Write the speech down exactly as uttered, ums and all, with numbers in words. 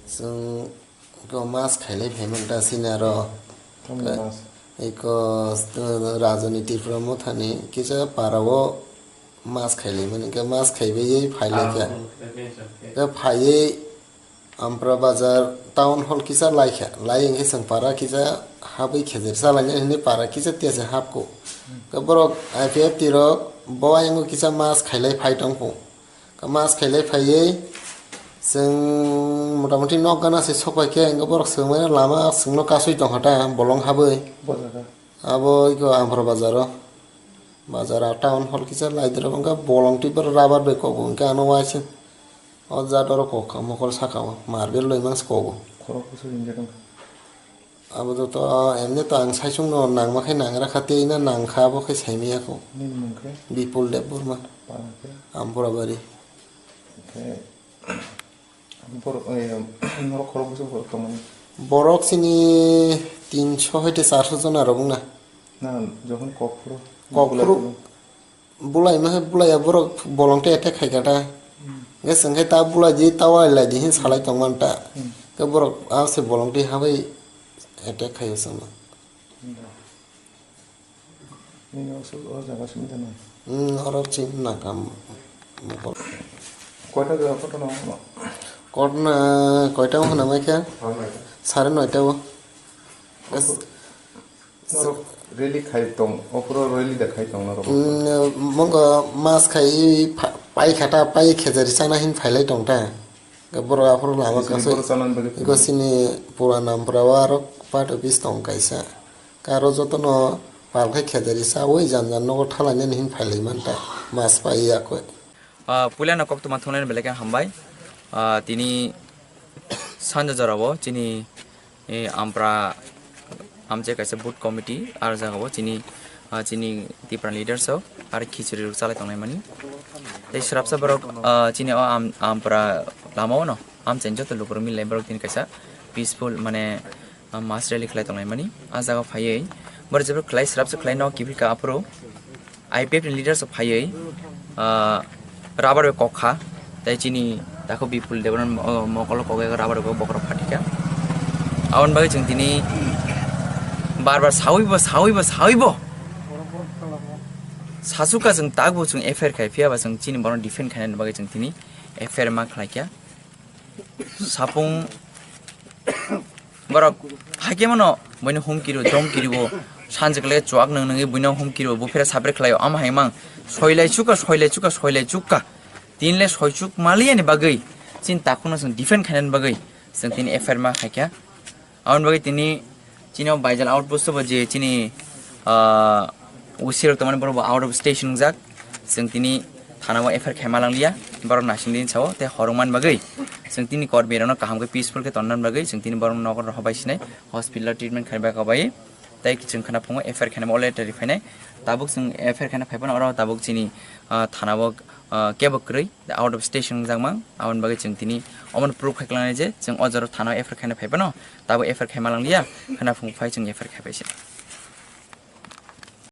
Chwng ko mas khailai phaimanta sini aro. Tamni mas? Iko Rajani Tripura Mothani kisa parao mas khailai mani, ke mas khaibai phailai kha. Ke phaiwi Ampra bazar town hall kisa lai kha, lai hwnkhe chwng para kisa habwi khejer salaina hwnwi para kisa tiya se hapkho. Khe borok I P F T rok bo ayang kisa mas khailai phai tongkho. Khe mas khailai phaiwi chwng motamoti nok gana se sokpai khe hwnkhe borok swngmani lama chwngno kasui tongkha ta bolong habwi. Bo jaga? Abo iko Ampra bazaro. Bazar a town hall kisa lai dirok hwnkhe bolong twi borok rubber bai kobo hwnkhe ano waisa. O jat oro kok kha mokol saka o marble loi mans kobo. Khorok bwswk injak wngkha? Abo joto emne to ang saichung no nangma khe nangra kha tei na nang kha abo khe saimaya kho. Nini mung khe? Bipul Debbarma. Para khe? Ampura bari. Khe borok, eh, norok khorok bwswk borok tongmani? Borok chini tinso hoite charso jona rok wngna. Na, jokhon kok phuru? Kok phuru. Bulai ma khe bulai ya borok bolong tei attack khai kha ta. Hmm. Hwnkhe chwng khe ta bulai di ta wai lai di hin salai tong man ta. Hmm. Khe borok a se bolong tei habai attack khai o chwngno. Hmm. Nini o su-, o jaga simi da nai? Hmm, oro chini nakam. Koita jaga koto no? Koto na koita o hwnamai khe? Sare noita o. Norok rally khai tong, ophuru rally da khai tong norok? Mm, mongo mas khai pha-, pai khata, pai khejari chana hin phailai tong ta. Borok aphuru lama kasui. Borok chana bagwi. Iko sini pura nampra o aro part office tong kaisa. Karo jotono pal khai khejari chaui jan jan nogo thalainani hin phailai man ta. Mas pai ya koi. Ah, puila no koktwma thungnai belai khe hambai. Ah, tini sanja jorao chini, eh, Ampra amche kaisa booth committee, ar jagao chini, ah, chini Tipra leaders rok ar khichuri rok chalai tongnai mani. Tei srapsa borok, ah, chini o Am-, Ampra lamao no amchaini joto lukurok milai borok tini kaisa peaceful mane, ah, mass rally khlai tongnai mani. Ah jagao phaiwi borok jebra khlai srapsa khlai no kiphilka aphuru. I P F ni leaders rok phaiwi, ah, rubber bai kok kha, tei chini takhuk Bipul Debbarma mo-, mokolo kok bai rubber bai bokhorok phatikha. Aboni bagwi chwng tini bar bar saui bo, saui bo, saui bo sachukha chwng, takbo chwng F I R khai phiya ba chwng chini borok defend khainani bagwi chwng tini F I R ma khlaikha. Sapung borok haikhe mano buino humki rw, domki rw, sanjwk le chuak nwng nwngwi buino humki rw, buphira sapre khlaio, ama hai mang soilai chukha, soilai chukha, soilai chukha. Tini le soichuk maliyani bagwi chini takhukno chwng defend khainani bagwi chwng tini F I R ma khaikha. Aboni bagwi tini chini o Baijal outpost o bo je chini, ah, O C rok tongmani borok bo out of station wngjak. Chwng tini thana o F I R khaima langliya, borok naising din sao tei horwngmani bagwi chwng tini kormi rokno kaham khe peaceful khe tonnani bagwi chwng tini borok nogo rohor bai sinai hospital o treatment khaina bagwi tei chwng khna phungo F I R khainai already phainai. Tabuk chwng F I R khaina phaiphano oro tabuk chini, ah, thana o, ah, kebo kwrwi out of station wngjak mang, aboni bagwi chwng tini omono proof khai klangnai je chwng o jora thana o F I R khaina phaiphano tabuk F I R khaima langliya, khna phungo phai chwng F I R khai pai se.